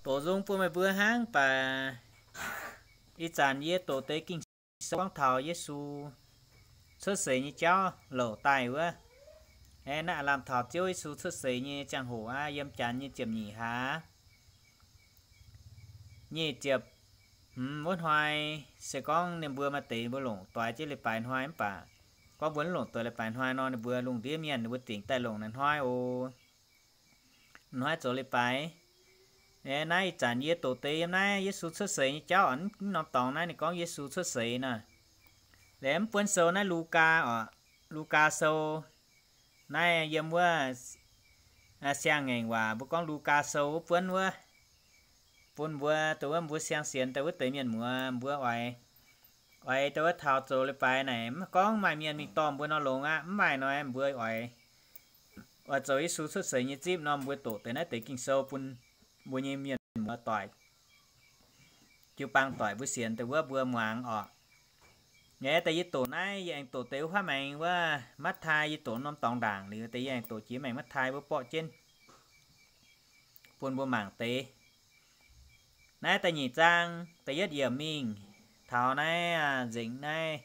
Doqc nzung bun meih mbuo hnangv baac ih zanc yie doqc deix Ging-Sou gorngv taux Yesu cuotv seix nyei jauv louc daaih wuov. Aeqv, naaiv lamh taux Ziouv Yesu cuotv seix nyei ziangh hoc aqv, yiem janx nyei ziepc nyeic hlaax nyic ziepc hmz wuov hnoi, se gorngv ninh mbuo maaih deix mbuo longc doix jienv leiz-baaix hnoi mv baac gorngv mbuo mv longc doix leiz-baaix hnoi nor, ninh mbuo lungh ndiev mienh ninh mbuo dingc daaih longc naaiv hnoi oc. Hnoi zoux leiz-baaix. Aeqv, naaiv ih zanc yie doqc deix yiem naaiv Yesu cuotv seix nyei jauv oc. Mv norm dorngx naaiv ninh gorngv Yesu cuotv seix nor. Liuz mv buonv sou naaiv Lugaa oc, Lugaa sou naaiv yiem wuov siang-ngaengc waac mbuo gorngv Lugaa sou wuov buonv wuov, bun mbuo dongh wuov mbuo siang-sienx daaih wuov deix mienh muoz mbuo oix, oix dongh wuov taux zoux leiz-baaix naaic mv gorngv maaih mienh mingh dorh mbuo nor longx aqv. Mv maaih nor mbuo oix, oix zoux Yesu cuotv seix nyei zipv nor mbuo doqc deix naaiv deix Ging-Sou bun mbuo nyei mienh muoz doic, jiu-baang doic mbuo sienx deix wuov mbuo muangx oc. Aeqv, daaih yie doqc naaiv yie aengx doqc deix wuov fav maengx wuov Matv^tai, yie doqc norm dorngx ndaangc liuz deix yie aengx doqc jiex maengx Matv^tai mbuo borqv jienv bun mbuo mangc deix. Naaiv da'nyeic zaang da'yietv yiemc mingh taux naaiv nzengc naaiv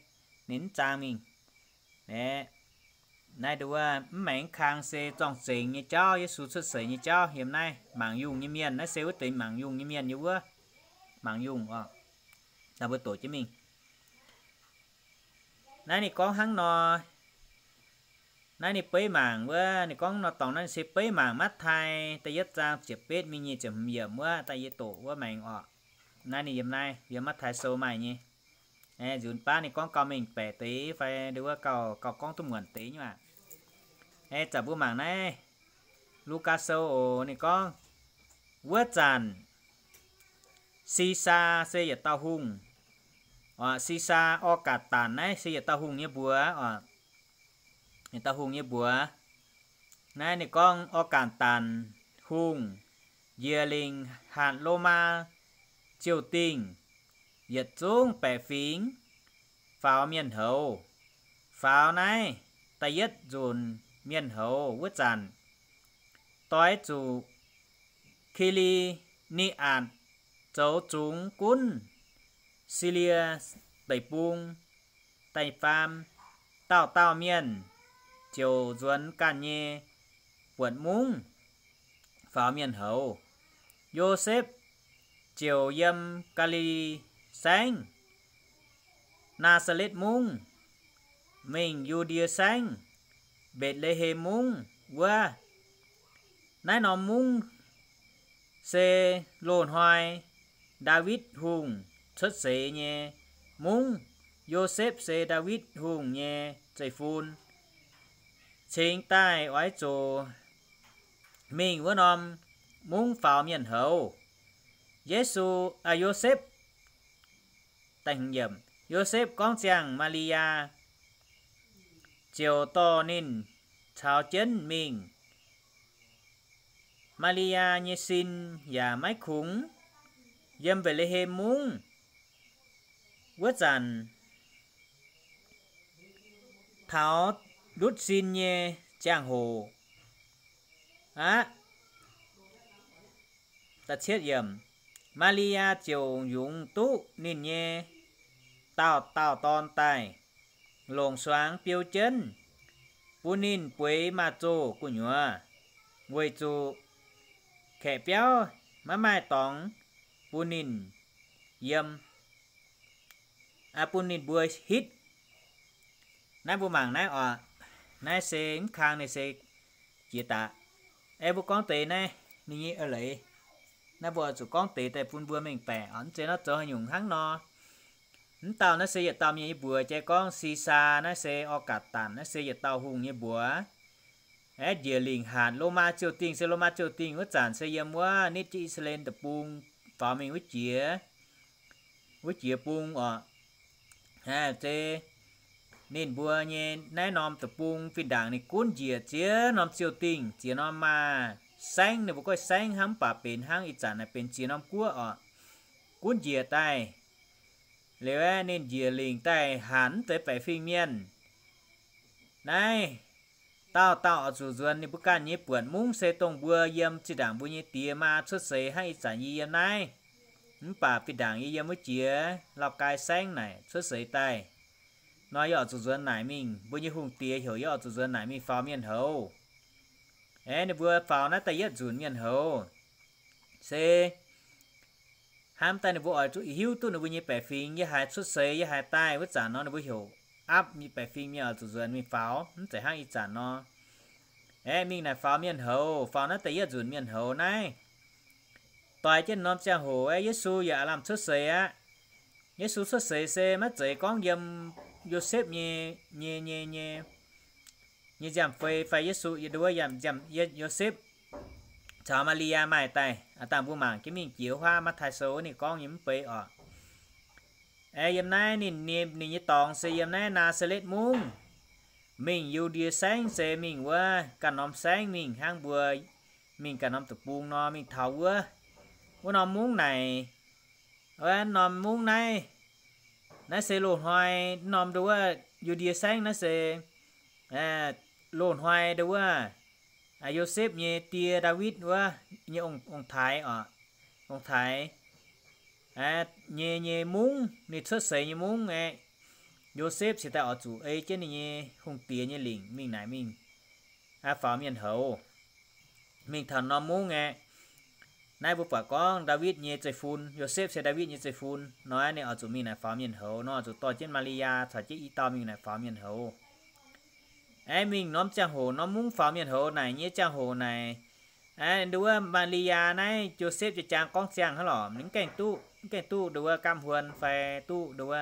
ninh mv zaang mingh. Aeqv, naaiv nduov mv maengx kang se zorng-zengx nyei jauv, Yesu cuotv seix nyei jauv yiem naaiv. Mangc yungh nyei mienh, naaiv se wuov deix mangc yungh nyei mienh nyei wuov. Mangc yungh oc. Daaih mbuo doqc jienv mingh. Naaiv ninh gorngv hnangv nor, naaiv ninh beiv mangc wuov, ninh gorngv nor dorngx naaiv ninh se beiv mangc Matv^tai da'yietv zaang ziepc betv mingh nyic ziepc hmz yiemc wuov, daaih yie doqc wuov maengx oc. Naaiv ninh yiem naaiv, yiem Matv^tai Sou maaih nyei. Aeqv, nzunc baav ninh gorngv gauh mengh baeqc deix fai nduov gauh, gauh gorngv duqv muonc deix nyei aqv. Aeqv, zanc mbuo mangc naaiv Lugaa Sou oc, ninh gorngv, wuov zanc Sisaa se yietc dauh hungh. Sisaa, Or^gatc^tanc naaiv se yietc dauh hungh nyei mbuox oc. Yietc dauh hungh nyei mbuox. Naaiv ninh gorngv Or^gatc^tanc Hungh njiec lingc hatc Lomaa ziouh dingh yietc zungv baeqc fingx faaux mienh houz. Faaux naaiv da'yietv nzunc mienh houz wuov zanc, doix zuqc Ki^li^ni^atc zoux zungx gunv Silie Deic-Bung da'faam. Dauh dauh mienh ziouc nzuonx ganh nyei buonc mungv faaux mienh houz. Yosepv ziouc yiem Gaa^li^li Saengv, Naa^saa^letv Mungv, mingh Yu^ndie Saengv, Mbetc^le^hem Mungv wuov. Naaiv norm mungv se loz-hnoi Ndaawitv Hungh cuotv seix nyei mungv. Yosepv se Ndaawitv Hungh nyei zeiv-fun, cingx daaih oix zuqc mingh wuov norm mungv faaux mienh houz. Yesu, Yosepv, Yosepv gorngv ziangh Maa^li^yaa, ziouc dorh ninh caux jienv mingh. Maa^li^yaa nyei sin yaac maiv kungx. Yiem Mbetc^le^hem Mungv wuov zanc, taux ndutv sin nyei ziangh hoc aqv. Maa^li^yaa ziouc yungz duqv ninh nyei dauh dauh dorn daaih, longc suangx biou jienv, bun ninh bueix maaz-zoh gu'nyuoz, weic zuqc kaeqv biauv maiv maaih dorngx bun ninh yiem, bun ninh mbuo hitv. Naaiv mbuo mangc naaiv oc. Naaiv se mv kang ninh se jiex daaih. Aeqv, mbuo gorngv deix naaiv ninh nyei eix leiz. Naaiv mbuo oix zuqc gorngv deix daaih bun mbuo mengh baeqc oc. Mv zeiz nor zoux haaix nyungc hnangv nor. Mv dauh naaiv se yietc dauh mienh nyei mbuox jai gorngv Sisaa, naaiv se Or^gatc^tanc, naaiv se yietc dauh hungh nyei mbuox. Aeqv, njiec lingc hatc Lomaa ziouh dingh, se Lomaa ziouh dingh wuov zanc se yiem wuov nitv jienv I^saa^laa^en deic-bung faaux mingh wuov jiex, wuov jiex bung oc. Aeqv, se ninh mbuo nyei naaiv norm deic-bung fih ndaangc ninh gunv njiec ziex norm ziouh dingh, ziex norm maaih saengv, ninh mbuo gorngv saengv hnangv mv baac benx hnangv ih zanc naaic benx ziex norm guoqv oc. Gunv njiec daaih liuz aeqv, ninh njiec lingc daaih hatc mv deix baeqc fingx mienh. Naaiv Dauh dauh oix zuqc nzuonx ninh mbuo ganh nyei buonc mungv se dongh mbuo yiem zinh ndaangc mbuo nyei diex maa cuotv seix hnangv ih zanc yie yiem naaiv. Mv baac fih ndaangc yie yiem wuov jiex Lauv Gai Saengv naaic cuotv seix daaih nor, yie oix zuqc nzuonx naaic mingh, mbuo nyei hungh diex heuc yie oix zuqc nzuonx naaic mingh faaux mienh houz. Aeqv, ninh mbuo faaux naaiv da'yietv nzunc mienh houz se hnamv daaih ninh mbuo oix hiuv duqv ninh mbuo nyei baeqc fingx. Yie haiz cuotv seix, yie haiz daaih wuov zanc nor, ninh mbuo heuc aapv nyei baeqc fingx mienh oix zuqc nzuonx mingh faaux, mv zeiz hnangv ih zanc nor. Aeqv, mingh naaic faaux mienh houz, faaux naaiv da'yietv nzunc mienh houz naaiv, doix jienv norm ziangh hoc aeqv, Yesu yaac aav lamh cuotv seix aqv. Yesu cuotv seix se maiv zeiz gorngv yiem Yosepv nyei, nyei, nyei, nyei, nyei nziaamv-fei fai Yesu, nduov, Yosepv caux Maa^li^yaa maaih daaih. Aav dangh mbuo mangc jienv mingh jiex wuov huaav Matv^taai Sou wuov ninh gorngv nyei mv bei orqc. Aeqv, yiem naaiv ninh, ninh nyei dorngx se yiem naaiv Naa^saa^letv Mungv, mingh Yu^ndie Saengv se mingh wuov ganh norm saengv mingh hnangv mbuo mingh ganh norm deic-bung nor, mingh taux wuov, wuov norm mungv naaic, wuov norm mungv naaiv, naaiv se loz-hnoi norm nduov, Yu^ndie Saengv naaiv se loz-hnoi nduov, Yosepv nyei die Ndaawitv wuov nyei ong-taaix oc, ong-taaix nyei, nyei mungv, ninh cuotv seix nyei mungv aeqv, Yosepv cingx daaih oix zuqc ei jienv ninh nyei hungh diex nyei lingc mingh naaic mingh faaux mienh houz, mingh taux norm mungv aeqv. Naaiv mbuo buatc gorngv Ndaawitv nyei zeiv-fun, Yosepv se Ndaawitv nyei zeiv-fun nor, ninh oix zuqc mingh naaic faaux mienh houz nor, oix zuqc dorh jienv Maa^li^yaa caux jienv i dauh mingh naaic faaux mienh houz. Aeqv, mingh norm ziangh hoc, norm mungv faaux mienh houz naaic nyei ziangh hoc naaic, aeqv, nduov Maa^li^yaa naaiv Yosepv jiex jaang gorngv ziangh hnangv lorqc, ninh mv gaengh duqv, mv gaengh duqv nduov gaamv huon fai duqv nduov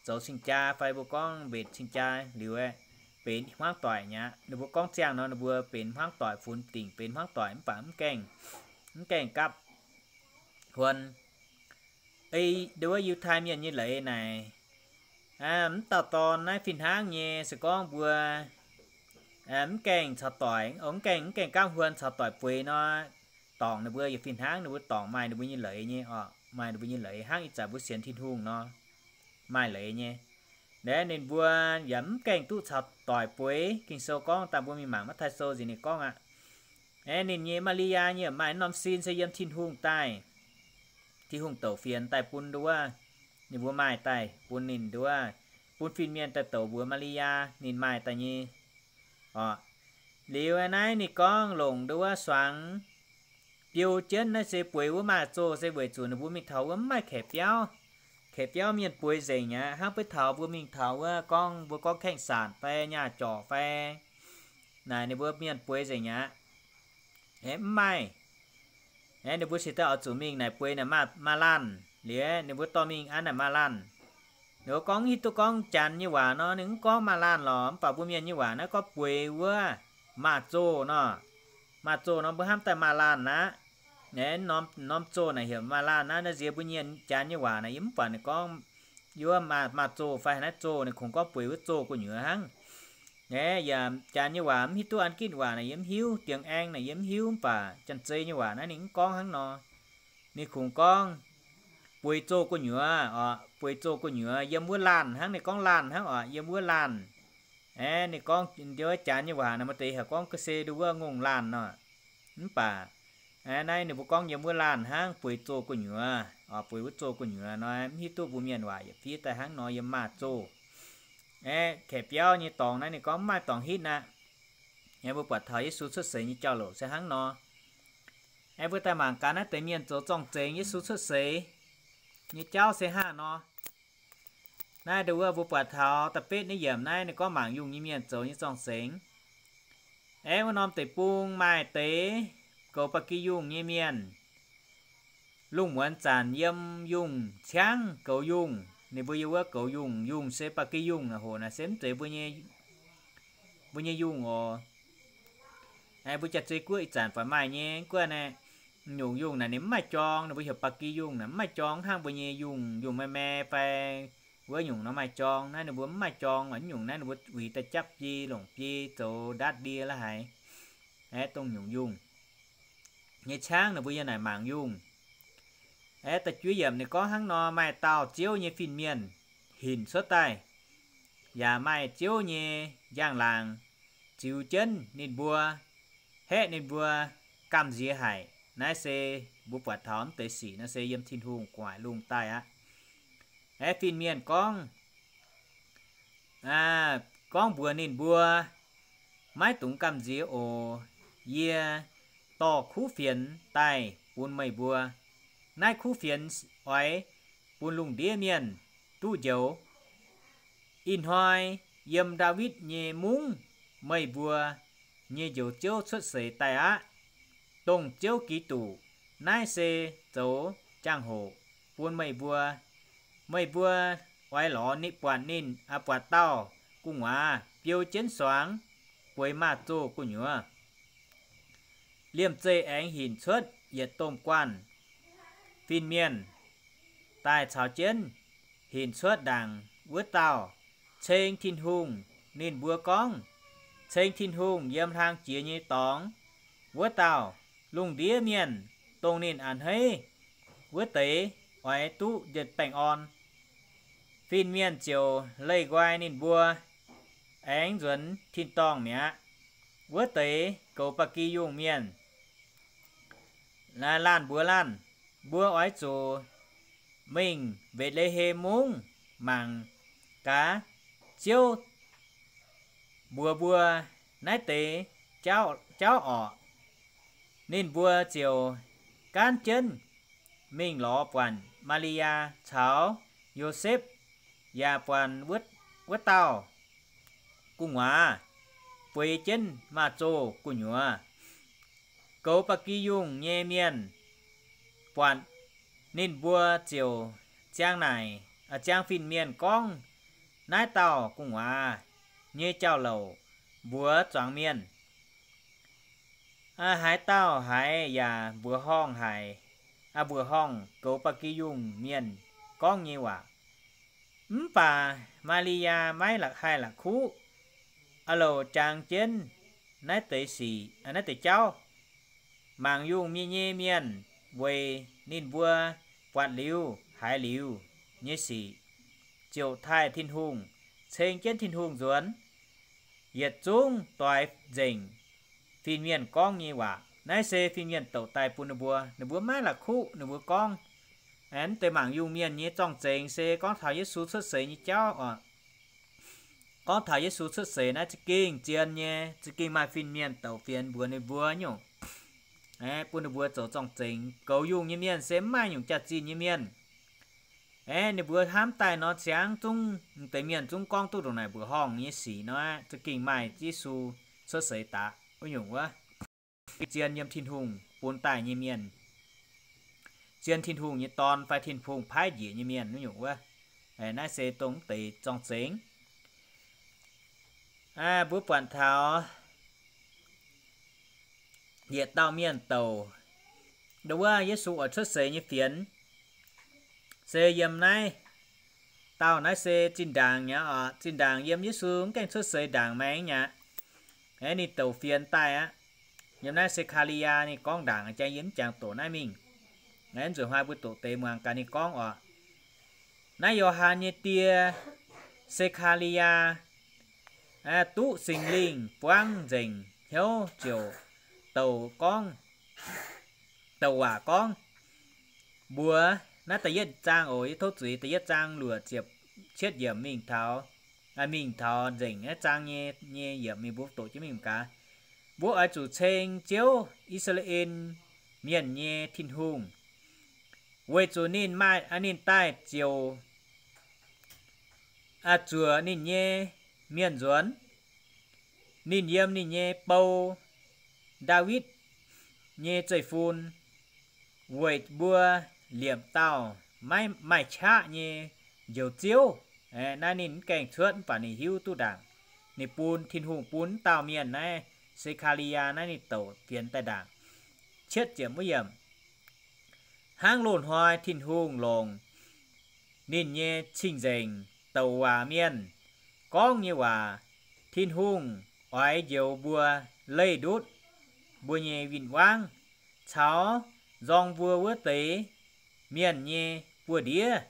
zoux cing-jaa fai mbuo gorngv mbenc cing-jaa liuz aeqv, benx hmuangv doic mi'aqv. Ninh mbuo gorngv ziangh nor ninh mbuo benx hmuangv doic, funx dingc benx hmuangv doic mv baac mv gaengh, mv gaengh gapv huon. Ei nduov Yiutai Mienh nyei leiz naaic, mv dauh dorn naaiv fih hnangv nyei se gorngv mbuo mv gaengh caux doic, mv gaengh, mv gaengh gapv huon caux doic bueix nor, dorngc ninh mbuo yaac fih hnangv ninh mbuo dorngc maaih ninh mbuo nyei leiz nyei oc, maaih ninh mbuo nyei leiz hnangv ih zanc mbuo sienx Tin-Hungh nor, maaih leiz nyei. Naaiv ninh mbuo yaac mv gaengh duqv caux doic bueix. Ging-Sou gorngv daaih mbuo mingh mangc Matv^taai Sou nziex ninh gorngv aqv. Aeqv, ninh nyei Maa^li^yaa nyei maaih norm sin se yiem Tin-Hungh daaih, Tin-Hungh douc fienx daaih bun nduov, ninh mbuo maaih daaih bun ninh nduov, bun fin-mienh daaih douc mbuox Maa^li^yaa ninh maaih daaih nyei oc. Liuz naaiv ninh gorngv longc nduov suangx biou jienv naaiv se bueix wuov maaz-zoh se weic zuqc ninh mbuo mingh taux wuov mv maaih kaeqv biauv. Kaeqv biauv mienh bueix nzengc aqv, hnangv beiv taux mbuo mingh taux wuov gorngv, mbuo gorngv แข้งสาด fai nyaah jorc fai naaic ninh mbuo mienh bueix nzengc aqv. Aeqv, mv maaih. Aeqv, ninh mbuo cingx daaih oix zuqc mingh naaic bueix naaic maaz-laanh liuz, ninh mbuo dorh mingh an naaic maaz-laanh. Ninh mbuo gorngv hiuv duqv gorngv Janx nyei waac nor, ninh mv gorngv maaz-laanh lorqc, mv baac mbuo Mienh nyei waac naaiv gorngv bueix wuov maaz-zoh nor. Maaz-zoh nor mbuo hnamv daaih maaz-laanh aqv. Aeqv, norm, norm zoh naaic heuc maaz-laanh aqv. Naaiv nziex mbuo Mienh, Janx nyei waac naaic yie mv buatc ninh gorngv yiem wuov maaz, maaz-zoh fai haaix naaiv zoh, ninh kungx gorngv bueix wuov zoh gu'nyuoz hnangv. Aeqv, yaac Janx nyei waac mv hiuv duqv, An^gitv waac naaic yie mv hiuv, Diex Aeng naaic yie mv hiuv, mv baac Janx-Zei nyei waac naaiv ninh mv gorngv hnangv nor. Ninh kungx gorngv bueix zoh gu'nyuoz oc, bueix zoh gu'nyuoz yiem wuov laanh hnangv, ninh gorngv laanh hnangv oc, yiem wuov laanh. Aeqv, ninh gorngv nduov Janx nyei waac naaic maaih deix heuc gorngv ga'se nduov wuov ngongh laanh nor. Mv baac aeqv, naaiv ninh mbuo gorngv yiem wuov laanh hnangv, bueix zoh gu'nyuoz oc, bueix wuov zoh gu'nyuoz nor, mv hiuv duqv mbuo Mienh waac yietc fiev daaih hnangv nor yiem maaz-zoh. Aeqv, kaeqv biauv nyei dorngx naaiv ninh gorngv mv maaih dorngx hitv aqv. Aeqv, mbuo buatc taux Yesu cuotv seix nyei jauv-louc se hnangv nor. Aeqv, mbuo daaih mangc gaax naaiv deix mienh zoux zorng-zengx Yesu cuotv seix nyei jauv se hnangv nor. Naaiv nduov mbuo buatc taux da'betv naaiv yiemc naaiv ninh gorngv mangc yungh nyei mienh zoux nyei zorng-zengx. Aeqv, wuov norm deic-bung maaih deix goux ba'gi yungh nyei mienh. Lungh muonz zanc yiem yungh ciangv goux yungh, ninh mbuo yiem wuov goux yungh. Yungh se ba'gi yungh naaic, hoc naaic se mv zeiz mbuo nyei, mbuo nyei yungh oc. Aeqv, mbuo Janx-Zei Guoqv ih zanc faaux maaih nyei guoqv naaiv nyungc yungh naaic ninh mv maaih jorng, ninh mbuo heuc ba'gi yungh naaic mv maaih jorng hnangv mbuo nyei yungh, yungh mae mae fai wuov nyungc nor maaih jorng. Naaiv ninh mbuo mv maaih jorng, nyungc naaiv ninh mbuo uix daaih japv biei longc biei zoux ndaatv ndie la'haaix. Aeqv, dongh nyungc yungh nyei ciangv ninh mbuo yiem naaic mangc yungh. Aeqv, da'juov yiemc ninh gorngv hnangv nor, maaih dauh Ziouv nyei fin-mienh hinc cuotv daaih, yaac maaih Ziouv nyei njang-laangc ziux jienv ninh mbuo, haeqv ninh mbuo gamh nziex haic. Naaiv se mbuo buatc taux mv deix sic nor se yiem Tin-Hungh gu'nguaaic lungh daaih aqv. Aeqv, fin-mienh gorngv, gorngv mbuox ninh mbuo, Maiv dungx gamh nziex oc. Yie dorh kuv fienx daaih bun meih mbuo. Naaiv kuv fienx oix bun lungh ndiev mienh duqv njoux. Ih hnoi yiem Ndaawitv nyei mungv meih mbuo nyei Njoux Ziouv cuotv seix daaih aqv, dongh Ziouv Giduc. Naaiv se zoux jangx-hoc bun meih mbuo. Meih mbuo oix lorz ninh, buatc ninh, buatc dauh gu'nguaaz biou jienv suangx bueix maaz-zoh gu'nyuoz. Liemh zeih aengx hinc cuotv yietc domh guanh fin-mienh daaih caux jienv. Hinc cuotv ndaangc wuov dauh ceng Tin-Hungh. Ninh mbuo gorngv, Ceng Tin-Hungh yiem hlang jiex nyei dorngx wuov dauh, lungh ndiev mienh dongh ninh a'hneiv wuov deix oix duqv njien-baengh orn. Fin-mienh ziouc leih nqoi ninh mbuo, aengx nzuonx tin-dorngh mi'aqv. Wuov deix goux ba'gi yungh mienh laanh mbuox laanh, Mbuo oix zuqc mingh Mbetc^le^hem Mungv mangc gaax Ziouv mbuox mbuo naaiv deix jauv orqc. Ninh mbuo ziouc gaanv jienv mingh lorz buatc Maa^li^yaa caux Yosepv, yaac buatc wuov dauh gu'nguaaz bueix jienv maaz-zoh gu'nyuoz. Goux ba'gi yungh nyei mienh buatc, ninh mbuo ziouc ziang naaic, ziang fin-mienh gorngv naaiv dauh gu'nguaaz nyei jauv-louc mbuox zuangx mienh. Haaix dauh haiz yaac mbuoqc horngh haic, mbuoqc horngh goux ba'gi yungh mienh gorngv nyei waac. Mv baac Maa^li^yaa maiv la'haih la'kuqv, a'louc jangx jienv naaiv deix sic, naaiv deix jauv. Mangc yungh mienh nyei mienh weic ninh mbuo buatc liuz haiz liuz nyei sic, ziouc taaih Tin-Hungh, ceng jienv Tin-Hungh nzuonx. Yietc zungv doix nzengc fin-mienh gorngv nyei waac. Naaiv se fin-mienh douc daaih bun ninh mbuo. Ninh mbuo maiv la'kuqv, ninh mbuo gorngv, aengx deix mangc yungh mienh nyei zorng-zengx se gorngv taux Yesu cuotv seix nyei jauv oc. Gorngv taux Yesu cuotv seix naaiv za'gengh zien nyei, za'gengh maaih fin-mienh douc fienx mbuox ninh mbuo nyungc, bun ninh mbuo zoux zorng-zengx. Goux yungh nyei mienh se mv maaih nyungc jaax-zinh nyei mienh. Aeqv, ninh mbuo hnamv daaih nor, ziangv zungv deix mienh zungv gorngv duqv ndongc naaic mbuoqc horngh nyei sic nor, za'gengh maaih Yesu cuotv seix daqc wuov nyungc wuov. Zien yiem Tin-Hungh bun daaih nyei mienh, zien Tin-Hungh nyei Dorn fai Tin-Hungh paaiv njiec nyei mienh wuov nyungc wuov. Naaiv se dongh deix zorng-zengx. Mbuo buatc taux yietc dauh mienh douc, ndo wuov Yesu oix cuotv seix nyei fienx, se yiem naaiv dauh naaiv se zinh ndaangc nyei oc. Zinh ndaangc yiem Yesu mv gaengh cuotv seix ndaangc maengx nyei aqv. Aeqv, ninh douc fienx daaih aqv. Yiem naaiv Se^kaa^li^yaa ninh gorngv ndaangc, jang yie mv jangx doqc naaiv mingh. Aeqv, nzueic hnoi mbuo doqc deix muangx gaax ninh gorngv oc. Naaiv Yo^han nyei die, Se^kaa^li^yaa, duqv Singx Lingh buangv nzengc hnyouv ziouc douc gorngv, douc waac gorngv, mbuox naaiv da'yietv zaang oc. Yie tov zuiz da'yietv zaang luoqc ziepc cietv yiemc mingh taux, mingh taux nzengc naaiv zaang nyei, nyei yiemc mingh mbuo doqc jienv mingh gaax. Mbuo oix zuqc ceng Ziouv, I^saa^laa^en Mienh nyei Tin-Hungh, weic zuqc ninh maaih, ninh daaih ziouc zuoqc ninh nyei mienh nzuonx. Ninh yiem ninh nyei bou, Ndaawitv nyei zeiv-fun, weic mbuo liepc dauh maiv maaih qaqv nyei Njoux Ziouv. Naaiv ninh mv gaengh cuotv mv baac ninh hiuv duqv ndaangc. Ninh bun, Tin-Hungh bun dauh mienh naaiv, Se^kaa^li^yaa naaiv ninh douc fienx daaih ndaangc. Cietv ziepc wuov yiemc. Hnangv loz-hnoi Tin-Hungh longc ninh nyei cing-nzengc douc waac mienh gorngv nyei waac, Tin-Hungh oix njoux mbuo leih ndutv mbuo nyei win-wangv caux nzorng mbuo wuov deix mienh nyei buoz-ndiev.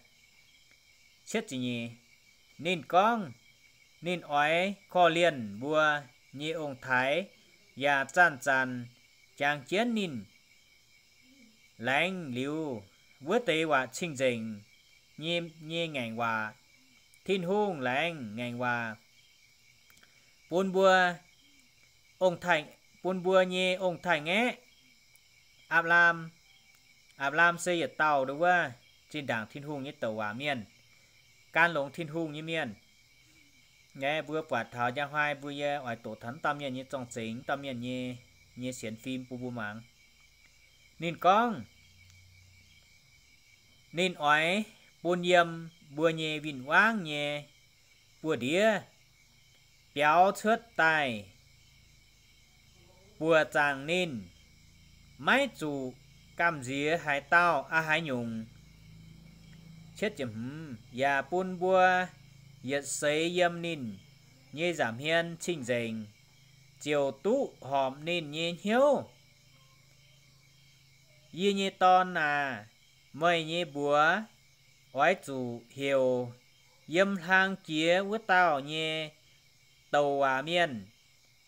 Cietv ziepc nyeic. Ninh gorngv ninh oix korv-lienh mbuo nyei ong-taaix yaac zanc-zanc jangx jienv ninh laengz liuz wuov deix waac cing-nzengc nyei, nyei ngaengc waac. Tin-Hungh laengz ngaengc waac bun mbuo ong-taaix, bun mbuo nyei ong-taaix-ngaeqv, Apc^laam. Apc^laam se yietc dauh nduov wuov zinh ndaangc Tin-Hungh nyei douc waac mienh, gan longx Tin-Hungh nyei mienh. Naaiv mbuo buatc taux njang hnoi mbuo yie oix doqc taux wuov dauh mienh nyei zorng-zengx, wuov dauh mienh nyei, nyei sienx fim bun mbuo muangx. Ninh gorngv, ninh oix bun yiem mbuo nyei win-wangv nyei buoz-ndiev biaux cuotv daaih buoc zaangc ninh, maiv zuqc gamh nziex haaix dauh, aa, haaix nyungc. Yaac bun mbuo yietc seix yiem ninh nyei nza'hmien cing-nzengc, ziouc duqv horpc ninh nyei hnyouv. Yie nyei dorn aac, meih nyei mbuox oix zuqc heuc yiem hlang jiex wuov dauh nyei douc waac mienh,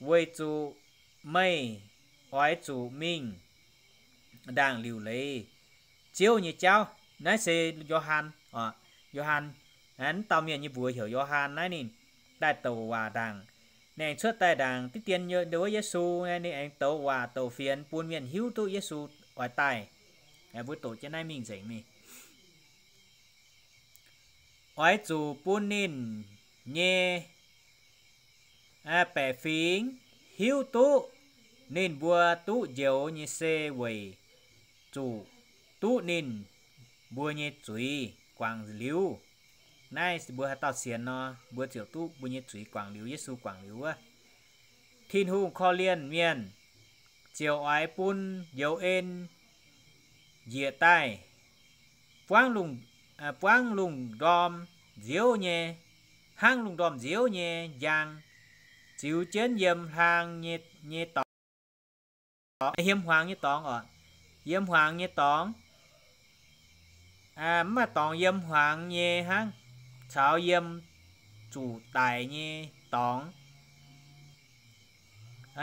weic zuqc meih oix zuqc mingh ndaangc liuc leiz Ziouv nyei jauv. Naaiv se Yo^han oc. Yo^han, wuov dauh mienh nyei mbuox heuc Yo^han naaiv, ninh daaih douc waac ndaangc. Ninh aengx cuotv daaih ndaangc diqv dien nduov Yesu, ninh aengx douc waac douc fienx bun mienh hiuv duqv Yesu oix daaih. Mbuo doqc jienv naaiv mingh nzengc mingh. Oix zuqc bun ninh nyei baeqc fingx hiuv duqv ninh mbuo duqv njoux nyei se weic zuqc duqv ninh mbuo nyei zuiz guangc liuz. Naaiv mbuo haaix dauh sienx nor, mbuo ziouc duqv mbuo nyei zuiz guangc liuz, Yesu guangc liuz wuov. Tin-Hungh korv-lienh mienh ziouc oix bun njoux en njiec daaih buangv lungh, buangv lungh ndorm nziouv nyei, hnangv lungh ndorm nziouv nyei njang, ziux jienv yiem hlang nyei, nyei dorngx, yiem hmuangx nyei dorngx oc. Yiem hmuangx nyei dorngx, mv maaih dorngx yiem hmuangx nyei hnangv, caux yiem zuqc daic nyei dorngx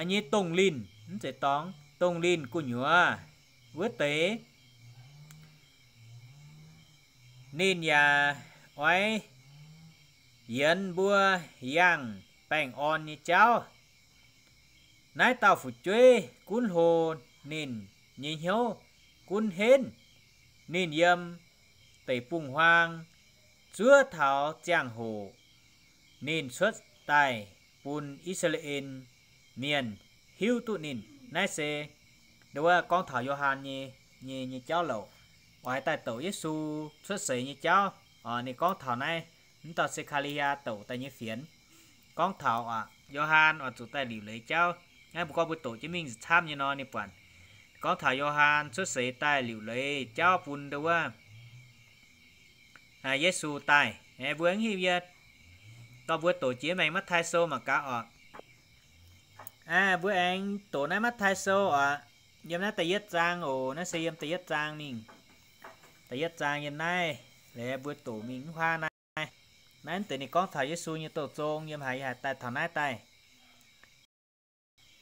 nyei dongh linh, mv zeiz dorngx, dongh linh gu'nyuoz wuov deix. Ninh yaac oix yienx mbuo yangh baengh orn nyei jauv. Naaiv dauh fu'jueiv gunv hlo ninh nyei hnyouv gunv henv. Ninh yiem deic-bung-huaang zuov taux ziangh hoc ninh cuotv daaih bun I^saa^laa^en Mienh hiuv duqv ninh. Naaiv se nduov gorngv taux Yo^han nyei, nyei, nyei jauv louc, oix daaih douc Yesu cuotv seix nyei jauv. Ninh gorngv taux naaiv, mv dauh Se^kaa^li^yaa douc daaih nyei fienx, gorngv taux aac, Yo^han oix zuqc daaih liuc leiz jauv. Naaiv mbuo gorngv mbuo doqc jienv mingh camv nyei nor, ninh buatc gorngv taux Yo^han cuotv seix daaih liuc leiz jauv bun nduov wuov Yesu daaih. Mbuo aengx hiuv yie, dorh mbuo doqc jiex maengx Matv^tai Sou mangc gaax oc. Mbuo aengx doqc naaiv Matv^tai Sou oc. Yiem naaiv da'yietv zaang oc. Naaiv se yiem da'yietv zaang mingh. Da'yietv zaang yiem naaiv. Laaix mbuo doqc mingh mv huaav naaiv. Naaiv deix ninh gorngv taux Yesu nyei douh zong yiem haaix, yie haiz daaih taux naaiv daaih.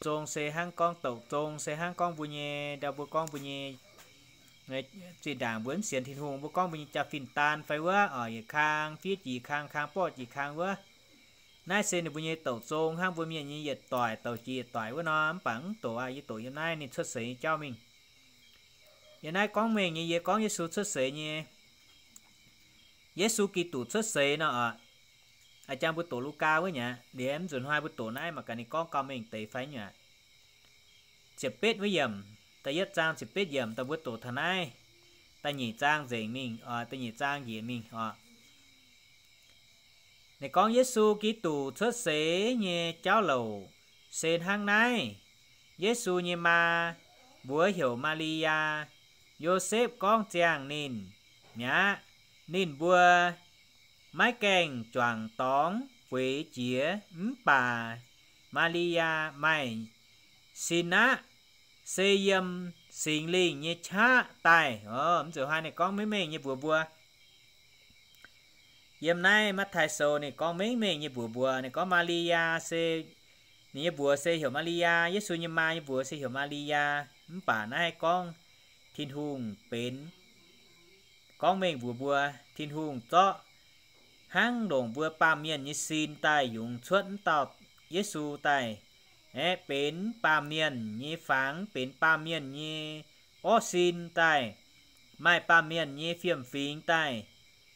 Zong se hnangv gorngv douc zong se hnangv gorngv mbuo nyei, ndau mbuo gorngv mbuo nyei zinh ndaangc mbuo mv sienx Tin-Hungh, mbuo gorngv mbuo nyei jaa-fin daan fai wuov, oc, yietc kang fiev jiex kang, kang borqv jiex kang wuov. Naaiv se ninh mbuo nyei douc zong hnangv mbuo mienh nyei yietc doic douc jiex yietc doic wuov nor, mv baac mv doqc aqv. Yie doqc yiem naaiv ninh cuotv seix nyei jauv mingh. Yiem naaiv gorngv mengh nyei, yie gorngv Yesu cuotv seix nyei. Yesu Giduc cuotv seix nor oc. A'jang mbuo doqc Lugaa wuov nyei aqv. Liemh nzunc hnoi mbuo doqc naaiv mangc gaax ninh gorngv gauh mengh deix fai nyei aqv. Ziepc betv wuov yiemc, da'yietv zaang ziepc betv yiemc, daaih mbuo doqc taux naaiv da'nyeic zaang nzengc mingh, da'nyeic zaang njiec mingh oc. Ninh gorngv Yesu Giduc cuotv seix nyei jauv louc se hnangv naaiv. Yesu nyei maa mbuox heuc Maa^li^yaa. Yosepv gorngv ziangh ninh mi'aqv. Ninh mbuo maiv gaengh juangc dorngx bueix jiex, mv baac Maa^li^yaa maaih sin aqv, se yiem Singx Lingh nyei qaqv daaih. Mv zuqc hnoi ninh gorngv mengh mengh nyei mbuox mbuo. Yiem naaiv Matv^tai Sou ninh gorngv mengh mengh nyei mbuox mbuo. Ninh gorngv Maa^li^yaa se Ninh nyei mbuox se heuc Maa^li^yaa. Yesu nyei maa nyei mbuox se heuc Maa^li^yaa. Mv baac naaiv gorngv Tin-Hungh benx, gorngv mengh mbuox mbuo, Tin-Hungh zorqv hnangv longc mbuo baamh mienh nyei sin daaih yungz cuotv m'dauh Yesu daaih, aeqv, benx baamh mienh nyei fangx, benx baamh mienh nyei orv sin daaih, maaih baamh mienh nyei fiem-fingx daaih,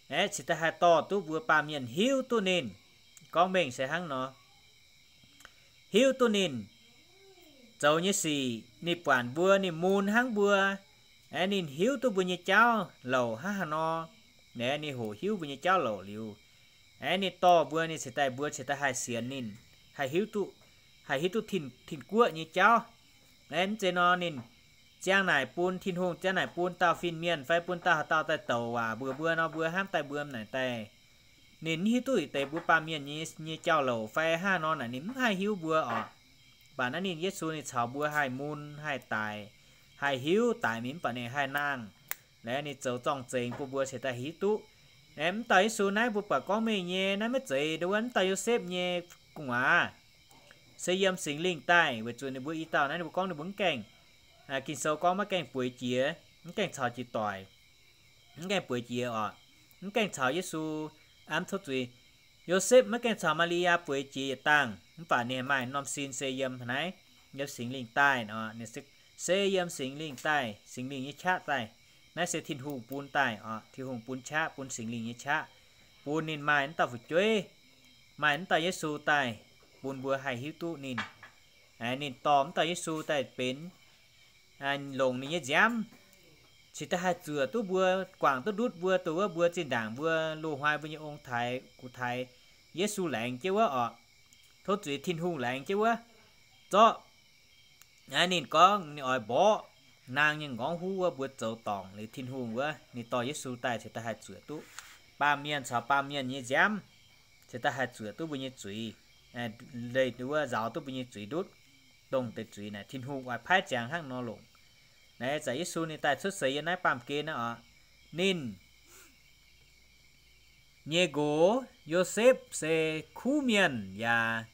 aeqv, cingx daaih haih dorh duqv mbuo baamh mienh hiuv duqv ninh. Gorngv mengh se hnangv nor, hiuv duqv ninh zoux nyei sic, ninh buatc mbuo, ninh mun hnangv mbuo, aeqv, ninh hiuv duqv mbuo nyei jauv louc hnangv haaix nor, aeqv, ninh hoqc hiuv mbuo nyei jauv louc liuz, aeqv, ninh dorh mbuo, ninh cingx daaih, mbuo cingx daaih haih sienx ninh, haih hiuv duqv, haih hiuv duqv Tin, Tin-Guoqv nyei jauv. Aeqv, mv zeiz nor ninh ziang naaic bun, Tin-Hungh ziang naaic bun dauh fin-mienh fai bun dauh haaix dauh daaih douc waac mbuox mbuo nor, mbuo hnamv daaih mbuo naaic daaih, ninh mv hiuv duqv deix mbuo baamh mienh nyei, nyei jauv-louc fai hnangv haaix nor naaic, ninh mv haih hiuv mbuo oc. Mv baac naaiv ninh Yesu ninh caux mbuo haih mun, haih daic, haih hiuv daic mingh, mv baac ninh haih nangh, laengz ninh zoux zorng-zengx bun mbuo cingx daaih hiuv duqv. Aeqv, m'dauh Yesu naaiv mbuo buatc gorngv mengh nyei, naaiv maiv zeiz ndongc wuov m'dauh Yosepv nyei gu'nguaaz, se yiem Singx Lingh daaih, weic zuqc ninh mbuo i dauh naaiv ninh mbuo gorngv ninh mbuo mv gaengh, Ging-Sou gorngv maiv gaengh bueix jiex, mv gaengh caux jiex doic, mv gaengh bueix jiex oc, mv gaengh caux Yesu, mv, tov zuiz, Yosepv maiv gaengh caux Maa^li^yaa bueix jiex yietc dangh, mv baac ninh maaih norm sin se yiem naaiv, yiem Singx Lingh daaih nor, ninh se, se yiem Singx Lingh daaih, Singx Lingh nyei qaqv daaih. Naaiv se Tin-Hungh bun daaih oc, Tin-Hungh bun qaqv, bun Singx Lingh nyei qaqv, bun ninh maaih m'dauh fu'jueiv, maaih m'dauh Yesu daaih, bun mbuo haih hiuv duqv ninh. Ninh dorh m'dauh Yesu daaih benx, longc ninh nyei nziaamv, cingx daaih haih zuoqc duqv mbuo, guangc duqv ndutv mbuo, dongh wuov mbuo zinh ndaangc mbuo loz-hnoi mbuo nyei ong-taaix gux-taaix, Yesu laengz jienv wuov oc, tov zuiz Tin-Hungh laengz jienv wuov, zorqv, ninh gorngv ninh oix mborqv naang nyei nqorngv huv wuov, mbuo zoux dorngc liuz Tin-Hungh wuov, ninh dorh Yesu daaih cingx daaih haih zuoqc duqv baamh mienh caux baamh mienh nyei nziaamv, cingx daaih haih zuoqc duqv mbuo nyei zuiz, leih wuov nzaaux duqv mbuo nyei zuiz ndutv. Dongh deix zuiz naaic Tin-Hungh oix paaiv ziangx hnangv nor longc. Naaiv zanc Yesu ninh daaih cuotv seix yiem naaiv baamh gen naaiv oc, ninh nyei nqox Yosepv se kuv mienh yaac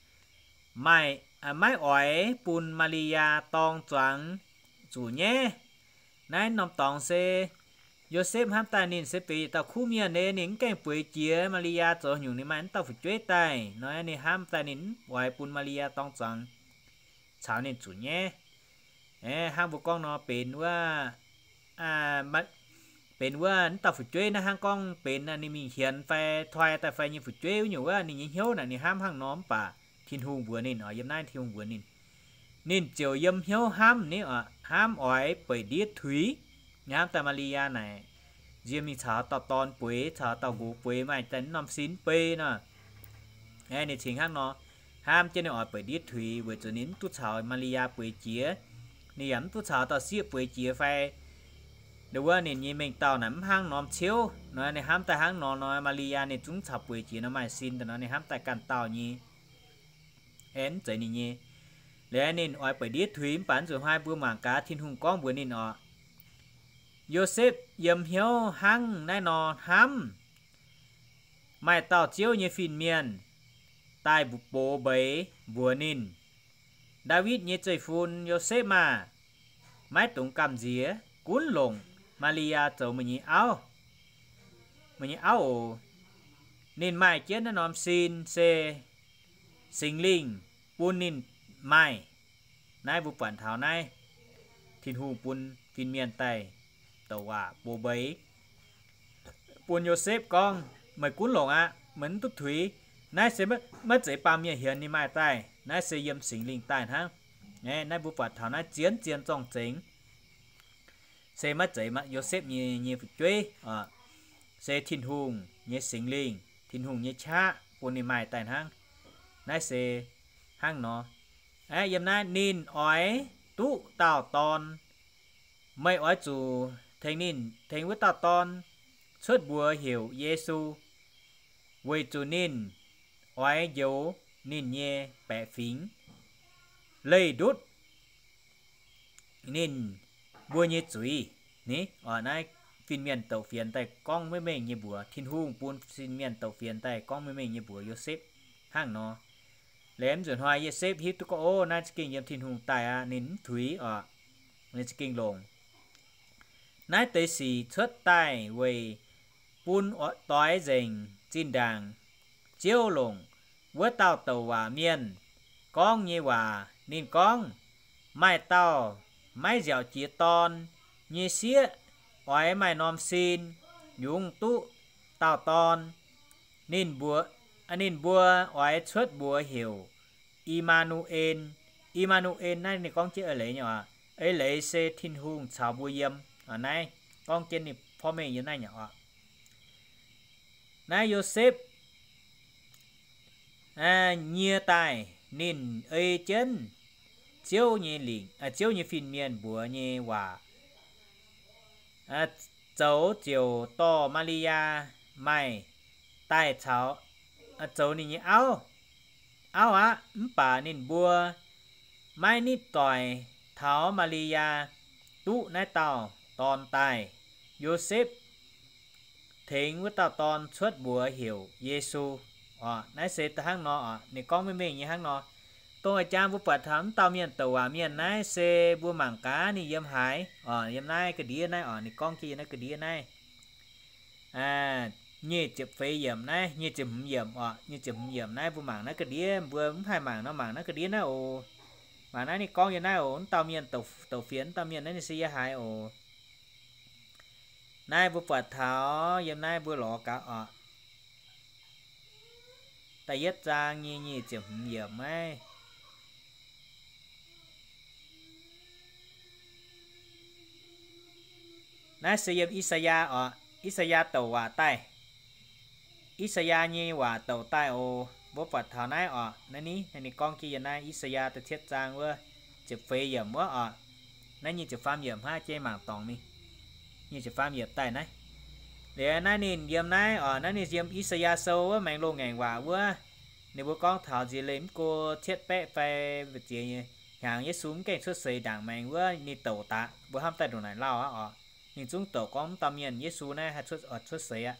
maaih, maiv oix bun Maa^li^yaa dorng zuangx zuqc nyaiv. Naaiv norm dorngx se Yosepv hnamv daaih ninh se benx yietc dauh kuv mienh nyei, ninh mv gaengh bueix jiex Maa^li^yaa zoux nyungc ninh maaih m'dauh fu'jueiv daaih nor, ninh hnamv daaih ninh mv oix bun Maa^li^yaa dorng zuangx caux ninh zuqc nyaiv. Hnangv mbuo gorngv nor, benx wuov, benx wuov m'dauh fu'jueiv naaiv hnangv gorngv benx ninh mingh hienx fai toi daaih fai nyei fu'jueiv wuov nyungc wuov, ninh nyei hnyouv naaic ninh hnamv hnangv nor, mv baac Tin-Hungh mbuox ninh oc, yiem naaiv Tin-Hungh mbuox ninh, ninh ziouc yiem hnyouv hnamv ni oc, hnamv oix beic ndiev tuix. Hnamv daaih Maa^li^yaa naaic nziex mingh caux dauh dorn bueix, caux dauh nqox bueix, maaih daaih norm sin bei nor. Ninh cingx hnangv nor, hnamv jienv ninh oix beic ndiev tuix weic zuqc ninh mv duqv caux Maa^li^yaa bueix jiex, ninh yaac mv duqv caux dauh sieqv bueix jiex fai, ndongc wuov ninh nyei mengh dauh naaic mv hnangv norm ciouv nor, ninh hnamv daaih hnangv nor nor, Maa^li^yaa ninh zungv caux bueix jiex nor maaih sin daaih nor, ninh hnamv daaih ganh dauh nyei, mv zeiz ninh nyei. Liuz ninh oix beic ndiev tuix, mv baac nzuqc hnoi mbuo mangc gaax Tin-Hungh gorngv mbuox ninh oc, Yosepv yiem hnyouv hnangv naaiv nor hnamv, maaih dauh Ziouv nyei fin-mienh daaih box mbeix mbuox ninh, Ndaawitv nyei zeiv-fun Yosepv aah! Maiv dungx gamh nziex, gunv longc Maa^li^yaa zoux meih nyei auv, meih nyei auv oc. Ninh maaih jienv naaiv norm sin se Singx Lingh bun ninh maaih. Naaiv mbuo buatc taux naaiv Tin-Hungh bun fin-mienh daaih douc waac box mbeix bun Yosepv gorngv, Meih gunv longc aqv. Meih mv duqv tuix. Naaiv se maiv zeiz baamh mienh hienx ninh maaih daaih. Naaiv se yiem Singx Lingh daaih hnangv. Naaiv mbuo buatc taux naaiv zien zien zorng-zengx se maiv zeiz Yosepv nyei, nyei fu'jueiv, se Tin-Hungh nyei Singx Lingh, Tin-Hungh nyei qaqv bun ninh maaih daaih hnangv. Naaiv se hnangv nor. Yiem naaiv ninh oix duqv dauh dorn. Meih oix zuqc tengx ninh, tengx wuov dauh dorn cuotv mbuox heuc Yesu, weic zuqc ninh oix njoux ninh nyei baeqc fingx, leih ndutv ninh mbuo nyei zuiz. Ni, naaiv fin-mienh douc fienx daaih gorngv maiv mengh nyei mbuox, Tin-Hungh bun fin-mienh douc fienx daaih gorngv maiv mengh nyei mbuox Yosepv hnangv nor. Liuz nzunc hnoi Yosepv hiuv duqv gorngv, ov, naaiv za'gengh yiem Tin-Hungh daaih aqv, ninh mv tuix oc. Ninh za'gengh longc naaiv deix sic cuotv daaih weic bun doix nzengc zinh ndaangc Ziouv longc wuov dauh douc waac mienh gorngv nyei waac. Ninh gorngv, maaih dauh maiv nziaauc jiex dorn nyei sieqv oix maaih norm sin yungz duqv dauh dorn. Ninh mbuo, ninh mbuo oix cuotv mbuox heuc I^maa^nu^en. I^maa^nu^en naaiv ninh gorngv jienv eix leiz nyei oc. Eix leiz se Tin-Hungh caux mbuo yiem. Naaiv gorngv jienv ninh porv mengh yiem naaiv nyei oc. Naaiv Yosepv nyie daaih ninh ei jienv Ziouv nyei lingc, Ziouv nyei fin-mienh mbuox nyei waac, zoux ziouc dorh Maa^li^yaa maaih daaih caux, zoux ninh nyei auv, auv aqv. Mv baac ninh mbuo maiv nitv doic taux Maa^li^yaa duqv naaiv dauh dorn daaih. Yosepv tengx wuov dauh dorn cuotv mbuox heuc Yesu. Oc, naaiv se hnangv nor oc, ninh gorngv mengh mengh nyei hnangv nor. Dongh a'jang mbuo buatc taux mv dauh mienh douc waac mienh naaiv se mbuo mangc gaax ninh yiem haaix oc. Yiem naaiv ga'ndiev naaiv oc, ninh gorngv jienv yiem naaiv ga'ndiev naaiv. Nyic ziepc feix yiemc naaiv, nyic ziepc hmz yiemc oc, nyic ziepc hmz yiemc naaiv mbuo mangc naaiv ga'ndiev, mbuo mv haih mangc nor mangc naaiv ga'ndiev naaiv oc. Mangc naaiv ninh gorngv yiem naaiv oc, mv dauh mienh douc fienx, mv dauh mienh naaiv ninh se yiem haaix oc. Naaiv mbuo buatc taux yiem naaiv mbuo lorz gaax oc. Da'yietv zaang nyei nyic ziepc hmz yiemc naaiv. Naaiv se yiem I^saa^yaa oc. I^saa^yaa douc waac daaih. I^saa^yaa nyei waac douc daaih oc. Mbuo buatc taux naaiv oc. Naaiv ni, naaiv ninh gorngv jienv yiem naaiv I^saa^yaa da'cietv zaang wuov ziepc feix yiemc wuov oc. Naaiv nyic ziepc faam yiemc hnangv, jiex mangc dorngc mingh. Nyic ziepc faam yiemc daaih naaiv. Liuz naaiv ninh yiem naaiv oc, naaiv ninh yiem I^saa^yaa Sou wuov maengx loz-ngaengc waac wuov. Ninh mbuo gorngv taux nziex leih mv go cietv baeqv fai mbu'ziex hnyangx Yesu mv gaengh cuotv seix ndaangc maengx wuov ninh douc daaih, mbuo hnamv daaih ndongc naaic lauh aqv oc. Ninh zungv douc gorngv mv dauh mienh Yesu naaiv haih cuotv, oix cuotv seix aqv.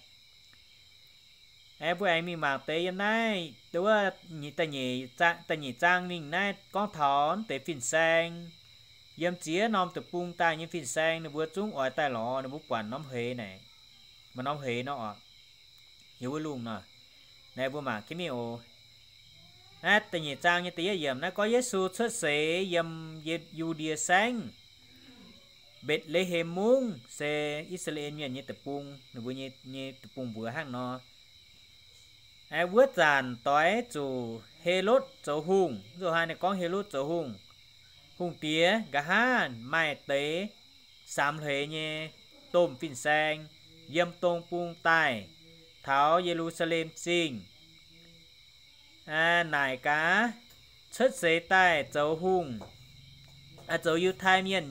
Aengx mbuo aengx mingh mangc deix yiem naaiv wuov da'nyeic zaang mingh naaiv gorngv taux deix fin-saeng, yiem ziex norm deic-bung daaih nyei fin-saeng, ninh mbuo zungv oix daaih lorz ninh mbuo buatc norm hleix naaic, maaih norm hleix nor oc. Yiem wuov lungh nor, naaiv mbuo mangc jienv mingh oc. Naaiv da'nyeic zaang nyei da'yietv yiemc naaiv gorngv Yesu cuotv seix yiem Yu^ndie Saengv, Mbetc^le^hem Mungv, se I^saa^laa^en Mienh nyei deic-bung, ninh mbuo nyei, nyei deic-bung mbuox hnangv nor. Wuov zanc doix zuqc Helotv zoux hungh, nzunc hnoi ninh gorngv Helotv zoux hungh, hungh diex nqa'haav maaih deix samx hleix nyei domh fin-saeng yiem dong bung daaih taux Ye^lu^saa^lem Zingh, naaic gaax, cuotv seix daaih zoux hungh, zoux Yiutai Mienh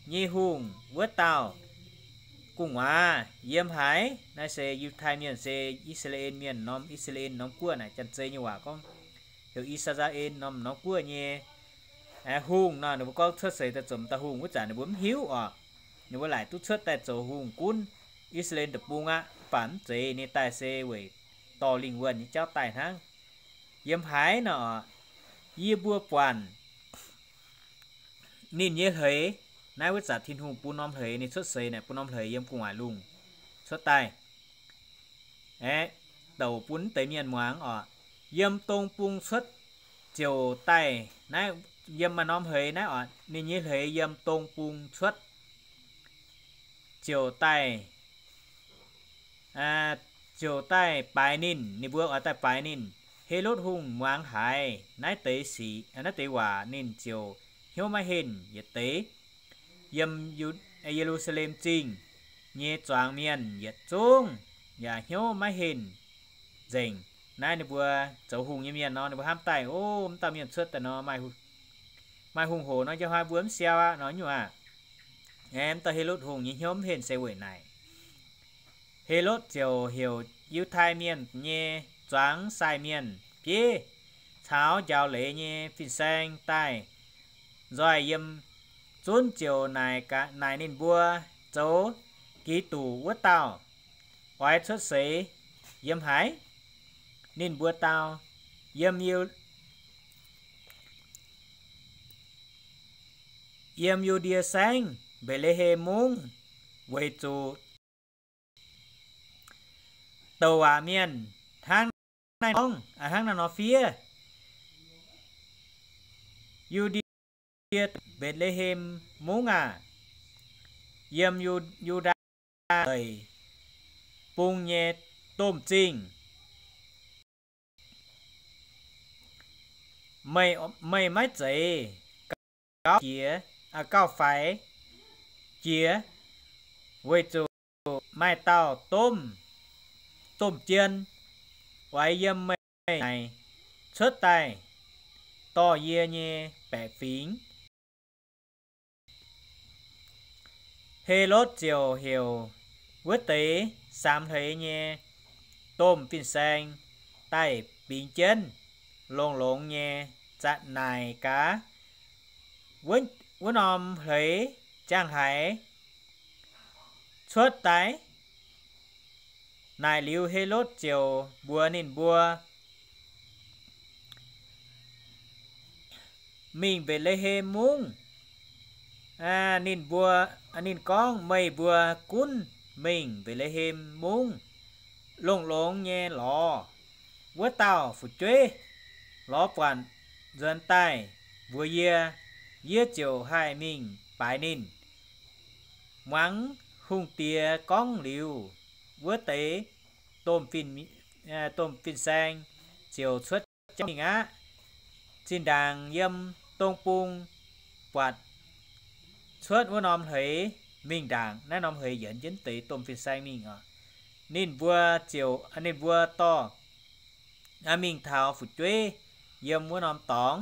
nyei hungh wuov dauh gu'nguaaz yiem haaix? Naaiv se Yiutai Mienh, se I^saa^laa^en Mienh norm, I^saa^laa^en norm guoqv naaic, Janx-Zei nyei waac gorngv heuc I^saa^laa^en norm, norm guoqv nyei hungh nor. Ninh mbuo gorngv cuotv seix daaih zoux dauh hungh wuov zanc ninh mbuo mv hiuv oc. Ninh mbuo laaic duqv cuotv daaih zoux hungh gunv I^saa^laa^en deic-bung aqv, mv baac mv zeiz, ninh daaih se weic dorh lingh wuonh nyei jauv daaih hnangv. Yiem haaix nor oc? Yie mbuo buatc ninh nyei hleix. Naaiv wuov zanc Tin-Hungh bun norm hleix ninh cuotv seix naaic, bun norm hleix yiem gu'nguaaic lungh cuotv daaih, aeqv, douc bun deix mienh muangx oc. Yiem dong bung cuotv ziouc daaih naaiv, yiem maaih norm hleix naaiv oc, ninh nyei hleix yiem dong bung cuotv ziouc daaih, ziouc daaih baaix ninh. Ninh mbuo oix daaih baaix ninh. Helotv Hungh muangx haiz naaiv deix sic, naaiv deix waac ninh ziouc hnyouv maiv henh yietc deix. Yiem Ye^lu^saa^lem Zingh nyei zuangx mienh yietc zungv yaac hnyouv maiv henh nzengc. Naaiv ninh mbuo zoux hungh nyei mienh nor, ninh mbuo hnamv daaih, ov, mv dauh mienh cuotv daaih nor, maaih hungh hoc nor, njang hnoi mbuo mv siau aqv nor nyungc aqv. Aeqv, mv dauh Helotv Hungh nyei hnyouv mv henh se weic naaic. Helotv ziouc heuc Yiutai Mienh nyei zuangx sai mienh bieiv caux njaaux leiz nyei fin-saeng daaih nzoih yiem zunv ziouc naaic, naaic ninh mbuo, zoux Giduc wuov dauh oix cuotv seix yiem haaix? Ninh mbuo dau, yiem Ye, yiem Yu^ndie Saengv Mbetc^le^hem Mungv, weic zuqc douc waac mienh hnangv naaiv nor gorngv, hnangv naaiv nor fiev, Yu^ndie Mbetc^le^hem Mungv aah! Yiem Yu, Yu^ndaa Leic Bung nyei domh zingh, meih, meih maiv zeiz gauh jiex, gauh faix jiex, weic zuqc maaih dauh domh, domh jien oix yiem meih naaic cuotv daaih dorh yie nyei baeqc fingx. Helotv ziouc heuc wuov deix samx hleix nyei domh fin-saeng daaih bingx jienv, longx-longx nyei naaic gaax, wuov, wuov norm hleix ziangh haaix cuotv daaih? Naaic liuz Helotv ziouc mbuox ninh mbuo, mingh Mbetc^le^hem Mungv. Ninh mbuo, ninh gorngv, meih mbuo gunv mingh Mbetc^le^hem Mungv, longx-longx nyei lorz wuov dauh fu'jueiv lorz buatc nzuonx daaih mbuox yie, yie ziouc haih mingh baaix ninh. Muangx hungh diex gorngv liuz, wuov deix domh fin, domh fin-saeng ziouc cuotv jauv mingh aqv. Zinh ndaangc yiem dong bung buatc cuotv wuov norm hleix mingh ndaangc, naaiv norm hleix yienx jienv deix domh fin-saeng mingh oc. Ninh mbuo ziouc, ninh mbuo dorh mingh taux fu'jueiv yiem wuov norm dorngx,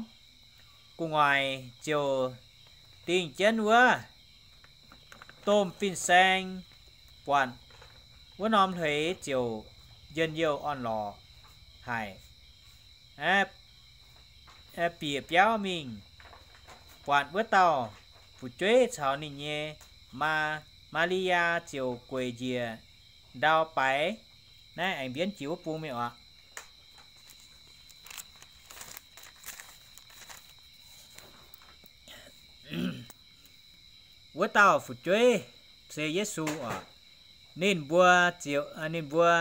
gu'nguaaic ziouc dingh jienv wuov domh fin-saeng buatc wuov norm hleix ziouc njien-youh orn-lorqc haic, bieqc biauv mingh buatc wuov dauh fu'jueiv caux ninh nyei maa, Maa^li^yaa ziouc gueic njiec ndau baaix. Naaiv aengx mbienv jiex wuov bung mingh oc. Wuov dauh fu'jueiv se Yesu oc. Ninh mbuo ziouc, ninh mbuo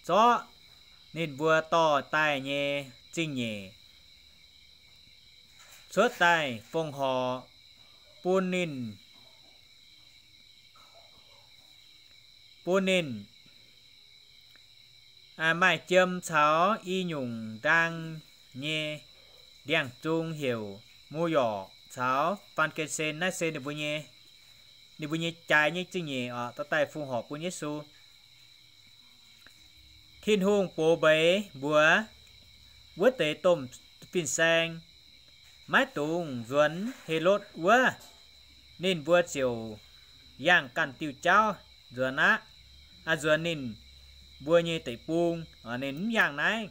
zorqv ninh mbuo dorh daaih nyei zingh nyeic cuotv daaih fongc horc bun ninh, bun ninh maaih jiem caux i nyungc ndaang nyei ndiangx-zung heuc mu yorc caux faan^gen^sen. Naaiv se ninh mbuo nyei, ninh mbuo nyei jaaix nyei zingh nyeic oc, dorh daaih fongc horc bun Yesu. Tin-Hungh box mbeix mbuox wuov deix domh fin-saeng maiv dungx nzuonx Helotv wuov. Ninh mbuo ziouc yangh ganh diuh jauv nzuonx aqv. Aa, nzuonx ninh mbuo nyei deic-bung. Ninh mv yangh naaiv.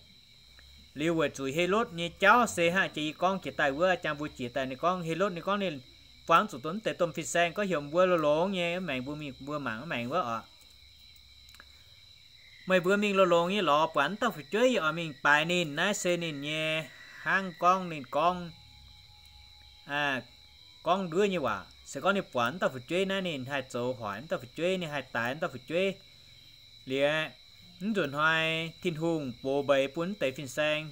Liuz weic zuqc Helotv nyei jauv se hnangv jiex yie gorngv jiex daaih wuov, jangx mbuo jiex daaih ninh gorngv, Helotv ninh gorngv ninh buangv zuqc dongh mv deix domh fin-saeng gorngv heuc mbuo longx-longx nyei mv maengx, mbuo mingh, mbuo mangc mv maengx wuov oc. Meih mbuo mingh longx-longx nyei lorz buatc wuov dauh fu'jueiv, yie oix mingh baaix ninh. Naaiv se ninh nyei hnangv gorngv ninh gorngv, gorngv nduov nyei waac. Se gorngv ninh buatc wuov dauh fu'jueiv naaiv, ninh haih zoux hoic wuov dauh fu'jueiv, ninh haih daix wuov dauh fu'jueiv. Liuz, mv nzunc hnoi Tin-Hungh box mbeix bun wuov deix fin-saeng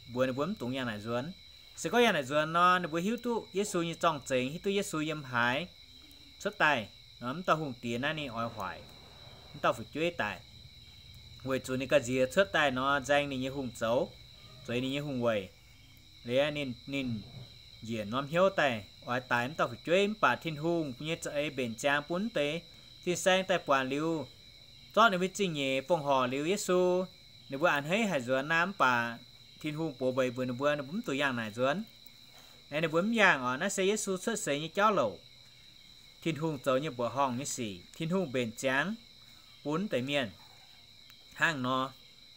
mbuox ninh mbuo mv dungx yangh naaic nzuonx. Se gorngv yangh naaic nzuonx nor, ninh mbuo hiuv duqv Yesu nyei zorng-zengx, hiuv duqv Yesu yiem haaix cuotv daaih nor, wuov dauh hungh diex naaiv ninh oix hoic wuov dauh fu'jueiv daic, weic zuqc ninh ga'nziex cuotv daaih nor nzaeng ninh nyei hungh zoux, zueiz ninh nyei hungh weic. Liuz ninh, ninh njiec norm hnyouv daaih oix daix wuov dauh fu'jueiv, mv baac Tin-Hungh nyei za'eix mbenc ziangx bun wuov deix fin-saeng daaih buatc liuz, zorqv ninh mbuo zingh nyeic fongc horc liuz Yesu. Ninh mbuo a'hneiv haic nzuonx naaiv, mv baac Tin-Hungh box mbeix mbuox ninh mbuo, ninh mbuo mv dungx yangh naaic nzuonx. Aeqv, ninh mbuo mv yangh oc. Naaiv se Yesu cuotv seix nyei jauv louc. Tin-Hungh zoux nyei mbuoqc horngh nyei sic, Tin-Hungh mbenc ziangx bun wuov deix mienh hnangv nor,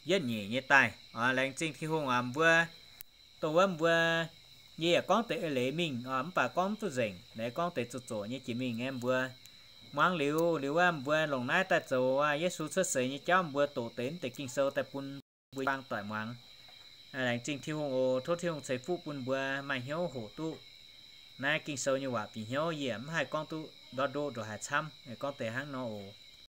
yietv nyeic nyei daaih. Laengz zingh Tin-Hungh oc. Mbuo dongh wuov mbuo, yie yaac gorngv deix eix leiz mingh oc, mv baac gorngv mv duqv nzengc, naaiv gorngv deix zoqc zoqc nyei jiex mingh aeqv, mbuo muangx liuz, liuz wuov mbuo longc naaiv daaih zoux Yesu cuotv seix nyei jauv, mbuo doqc deix mv deix Ging-Sou daaih bun mbuo buang doic muangx. Laengz zingh Tin-Hungh oc. Tov Tin-Hungh ceix fuqv bun mbuo maaih hnyouv hoqc duqv Naaiv Ging-Sou nyei waac bieqc hnyouv yie mv haih gorngv duqv ndortv ndoqv ndongc haaix camv, gorngv deix hnangv nor oc.